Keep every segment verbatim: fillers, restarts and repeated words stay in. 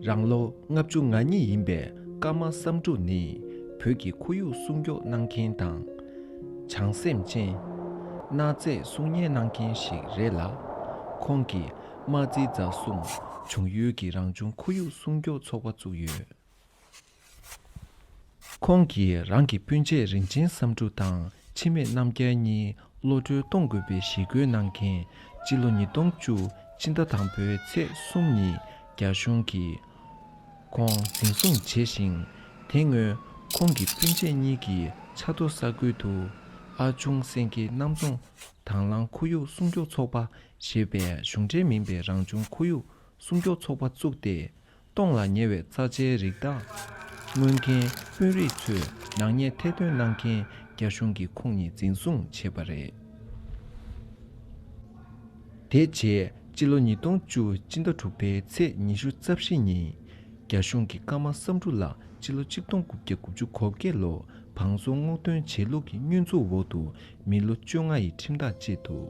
རང་ལོ་ལྔ་བཅུ་ང་གཉིས་ཡིན་པའི་ཀརྨ་བསམ་འགྲུབ་ནི་བོད་ཀྱི་ཁོར་ཡུག་སྲུང་སྐྱོབ་གནང་མཁན་དང་། བྱང་སེམས་ཅན། གནའ་རྫས་སྲུང་ཉར་གནང་མཁན་ཞིག་རེད་ལ། ཁོང་གིས་རྨ་རྩེ་རྫ་གསུམ་འབྱུང་ཡུལ་གྱི་རང་བྱུང་ཁོར་ཡུག་སྲུང་སྐྱོབ་ཚོགས་པ་བཙུགས་ཡོད། ཁོང་གིས་རང་གི་སྤུན་མཆེད་རིན་ཆེན་བསམ་འགྲུབ་དང་འཆི་མེད་རྣམ་རྒྱལ་གཉིས་བློ་གྲོས་གཏོང་དགོས་པའི་ཞི་རྒོལ་གནང་མཁན། སྤྱི་ལོ་ཉིས་སྟོང་བཅུ་སྤྱི་ཟླ་དང་པོའི་ཚེས་གསུམ་ཉིན་རྒྱ་གཞུང་གིས་ཁོང་འཛིན་བཟུང་བྱས་ཤིང་། དེ་སྔོན་ཁོང་གི་སྤུན་མཆེད་གཉིས་ཀྱིས་ཆབ་མདོ་ས་ཁུལ་དུ་ཨ་ཆུང་སེང་གེ་གནམ་རྫོང་དང་བླངས་ཁོར་ཡུག་སྲུང་སྐྱོབ་ཚོགས་པ་ཞེས་པའི་གཞུང་འབྲེལ་མིན་པའི་རང་བྱུང་ཁོར་ཡུག་སྲུང་སྐྱོབ་ཚོགས་པ་བཙུགས་ཏེ། སྟོངས་ལ་ཉེ་བའི་རྩ་ཆེའི་རི་དྭགས་རྔོན་མཁན་དཔོན་རིགས་ཚོས་ནག་ཉེས་ཐེར་འདོན་གནང་མཁན་རྒྱ་གཞུང་གིས་ཁོང་གཉིས་འཛིན་བཟུང་བྱས་པ་རེད། དེ་རྗེས་སྤྱི་ལོ་ཉིས་སྟོང་བཅུ་སྤྱི་ཟླ་དྲུག་པའི་ཚེས་ཉི་ཤུ་རྩ་བཞི་ཉིན་རྒྱ་གཞུང་གིས་ཀརྨ་བསམ་འགྲུབ་ལགས་སྤྱི་ལོ་གཅིག་སྟོང་དགུ་བརྒྱ་དགུ་བཅུ་གོ་བརྒྱད་ལོར་བང་བཙོང་སྔོག་འདོན་བྱས་ལུགས་ཀྱི་བསྙོན་འཛུགས་འོག་ཏུ་མི་ལོ་བཅོ་ལྔ་ཡི་ཁྲིམས་ཐག་བཅད་འདུག་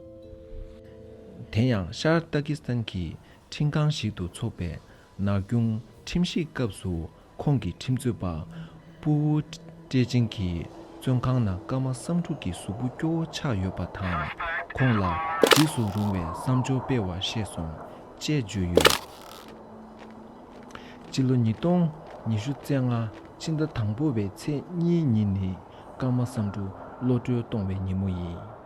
དེ་ཡང་ཤར་ཏ་ཀི་སི་ཐན་གྱི་ཁྲིམས་ཁང་ཞིག་ཏུ་འཚོགས་པའི་ནག་རྒྱུན་ཁྲིམས་ཞིབ་སྐབས་སུ་ཁོང་གི་ཁྲིམས་རྩོད་པ་སྤུ་བོ་ཀྲེ་ཅིང་གིས་བཙོན་ཁང་ནང་ཀརྨ་བསམ་འགྲུབ་ཀྱི་གཟུགས་པོ་སྐྱོ་བོ་ཆགས་ཡོད་པ་དང་། ཁོང་ལ་འཇིགས་སུ་རུང་བའི་བསམ་སྦྱོར་སྤེལ་བ་ཤེས་སོང་ཅེས་བརྗོད་ཡོད། སྤྱི་ལོ་ཉིས་སྟོང་ཉི་ཤུ་རྩ་ལྔ་སྤྱི་ཟླ་དང་པོ་བའི་ཚེས་གཉིས་ཉིན་ནི་ཀརྨ་བསམ་འགྲུབ་བློ་གྲོས་གཏོང་བའི་ཉིན་མོ་ཡིན།